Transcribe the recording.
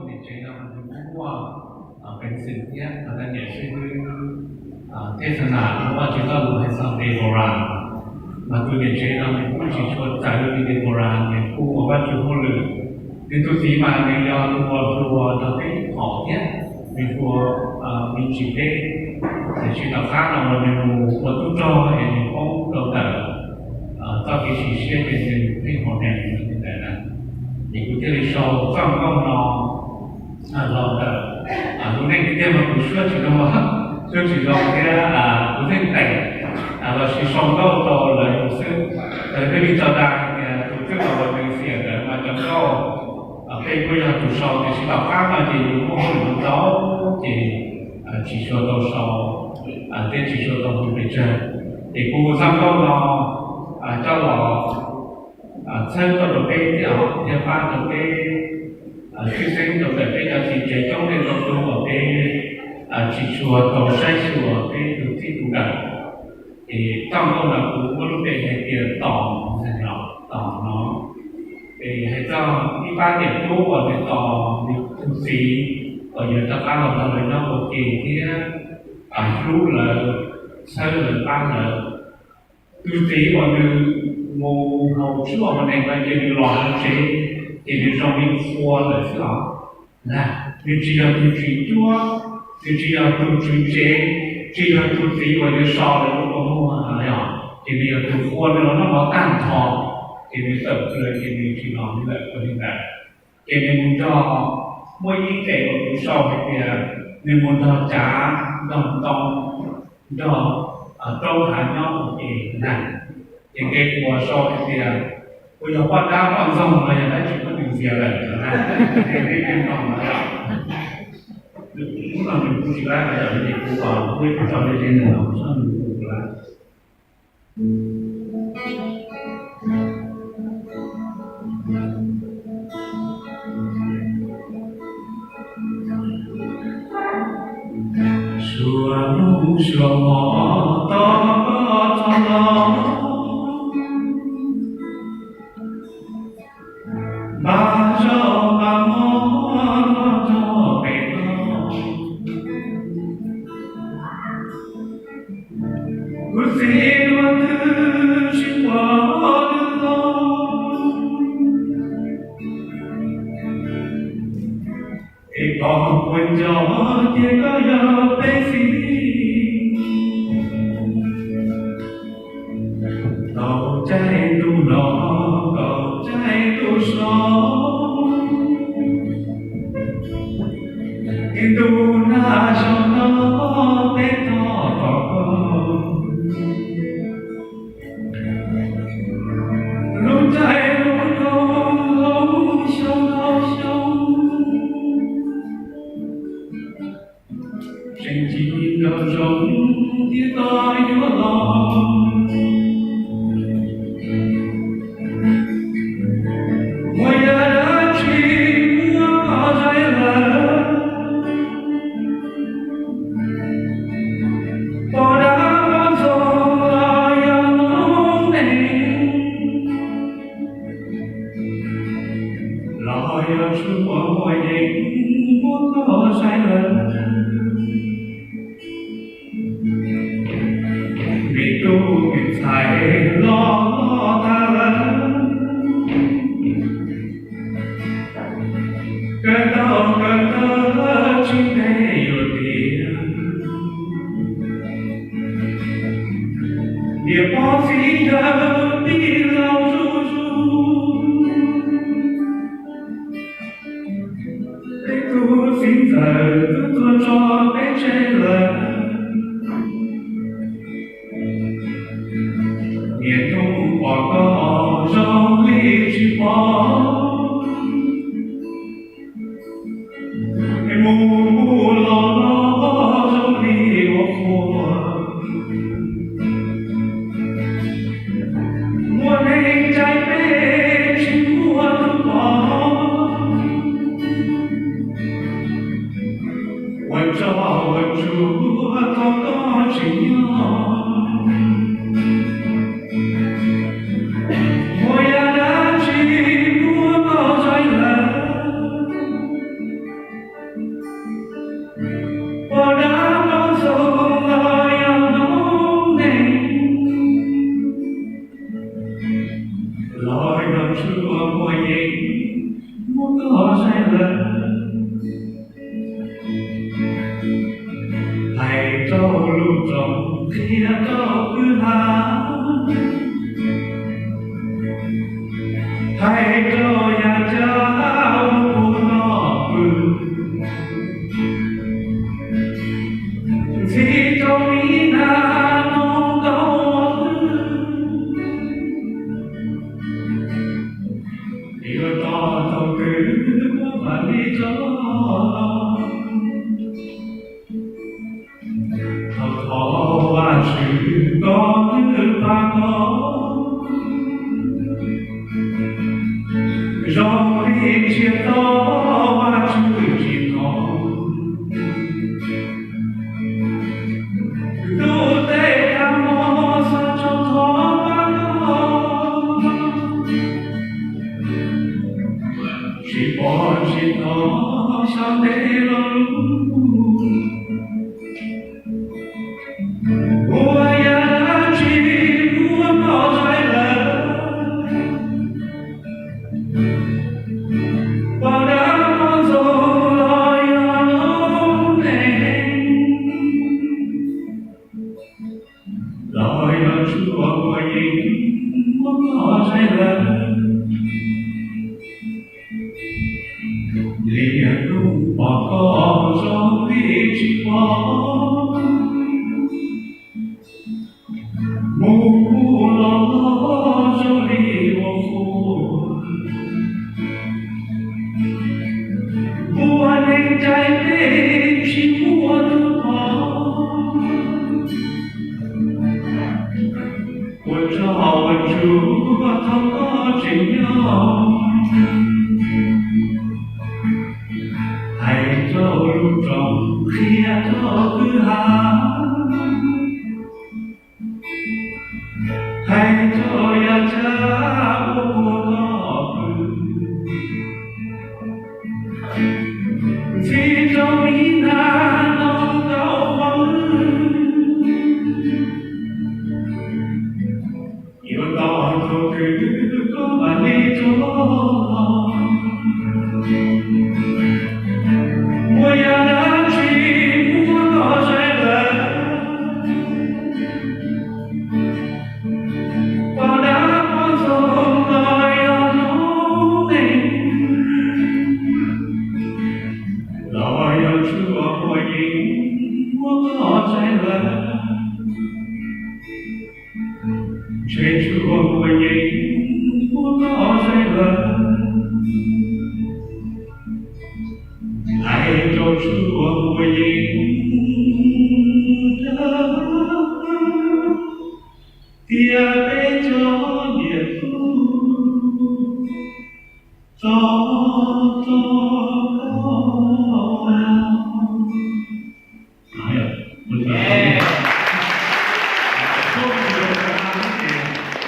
Niam tsev no mas nws kuj muaj peev xwm thiab, mas niam tsev wb thiab xav nas muaj Vajtswv txoj lus hais txog Deboras, mas tus niam tsev no nws kuj tsis tshua txawv li Deboras, nws kuj ua Vajtswv hauj lwm. Nws tus txiv mas nws yog tus uas hluas nrog peb ib phom thiab, nws hluas me ntsis peb. Tiam sis tom qab no uas nws mus ua tub rog es nws poob rau ntawm txoj kev sim siab ces nws pheej haus nees li ntawd na. Ces kuv thiaj li sau txoj nkauj no los ntawm lub neej tiag tiag mas kuv suab tsis zoo, suab tsis zoo thiab kuv thiaj teem lossis sau nkauj rau lawv mus xwb. Lawv thiaj li tso dag hais tias tus twb los ua nws xiam ntawd mas cov nkauj peb kuj yog tus sau, tiam sis tom qab no ces yus muaj hauj lwm ntau ces tsis tshua tau sau thiab tsis tshua tau hu pes tsawg. Ces kuv txoj nkauj no coj los txhawb koj rau peb thiab thiaj pab rau peb tshwj xeeb rau ntawm peb cov txiv tsev coob leej ntau tus uas peb tsis tshua tau saib xyuas peb tus txij tus nkawm. Ces txoj nkauj no kuv muab lub npe hais tias Tos Neeg Los Tos no. Es hais txog ib pab niam tub uas nws tos nws tus txiv uas yuav rov qab los nrog lawv nyob ua ke thiab hlub lawv, txhawb lawv pab lawv. Tus txiv uas nws mus haus tshuaj haus nees no ces nws los hauv tsev ces nws zoo li qhua lawm xwb os. Nws tsis yog tus tswv cuab, nws tsis yog tus tswv tsev, tsis yog tus txiv uas yuav so lawv ua kua muag no yog, ces nws yog tus qhua nws los noj mov tag nrho, ces nws tawm plaws ces nws tsis los li lawm ua li ntawd. Ces nws mus nrog, muaj ib nqe uas kuv sau hais tias nws mus nrog cav nrog ntoo nrog roob hav nyob ua ke na. Ces nqe uas sau hais tias, uas yog poj dab poj ntxoog no yog dab tsi muab nws ntxias lawm no na. Nqe no no yog, hnub no nws kuj tsis lab no yog, ces kuv kom kuv tso li nws no txhob nws kuv lab. Suav lub suav mov tau koj txog los, npaj zog npaj mov los nrog peb noj. Kuv txiv dua twb tsis pom nws los, es koj puas nco tias koj yog peb txiv? Tau caij ntuj los, tau caij ntuj so, es ntuj nag zog no peb tog tom koj. Lub caij lub nyoog lub xyoo lub xyoo, tseem ci nraug zoo thiab koj yuav los. Muaj yam dab tsi muab koj zais lawm? Poj dab poj ntxoog los yog noob neej, los yog tshuaj muaj yeeb muab koj zais lawm? Vim tus me ntxhais los los tag lawm, kawm ntau kawm ntau tsis ntev yuav tiav. Niam pog txiv yawg pib laus zuj zus, peb tus txiv ntxawm twb tuag tso peb tseg lawm. Niaj hnub pom koj zoo li tsis pom, mus mus los los zoo li ua qhua. Muaj neeg caij peb tsis muaj tus pom, ua tsaug ua ntsuag thov koj tsim nyog. Muaj yam dab tsi muab koj zais lawm? txog saib lawm, hais rau lub roob qhia rau kwj ha, hais rau yav cab ua puag noj pw, ntxhi rau mi nag noo tau ua hwj, yuav tos thaum twg koj mam li rov los. Thov thov Vajtswv kom nws pab koj zoo li ntsiab to Vajtswv tsis thov. Ntuj tej tag hmo xav tso thov pab koj, tsis pom tsis hnov xyov ntev lo lus. Ua yam dab tsi muab koj zais lawm, pom dab pom ntxoog los yog noob neej, los yog tshuaj uas yeej muab koj zais lawm. Liaj ntuj pom koj zoo li tsis pom, mus mus los los zoo li ua qhua, ua neeg cais peb tsis muaj tus pom. Ua tsaug ua ntsuj thaum koj tseem nyob, hais rau lub roob qhia rau kwj ha, hais rau yav cab ua puag noj pw, ntxhi rau mi nag noo tau ua hwj, yuav tos thaum twg koj mam li rov los. Ua yam dab tsi muab koj zais lawm, pom dab pom ntxoog los yog noob neej, los yog tshuaj uas yeej muab koj zais lawm, ntshe tshuaj uas yeej muab koj zais lawm, hais rau tshuaj uas yeej dag tias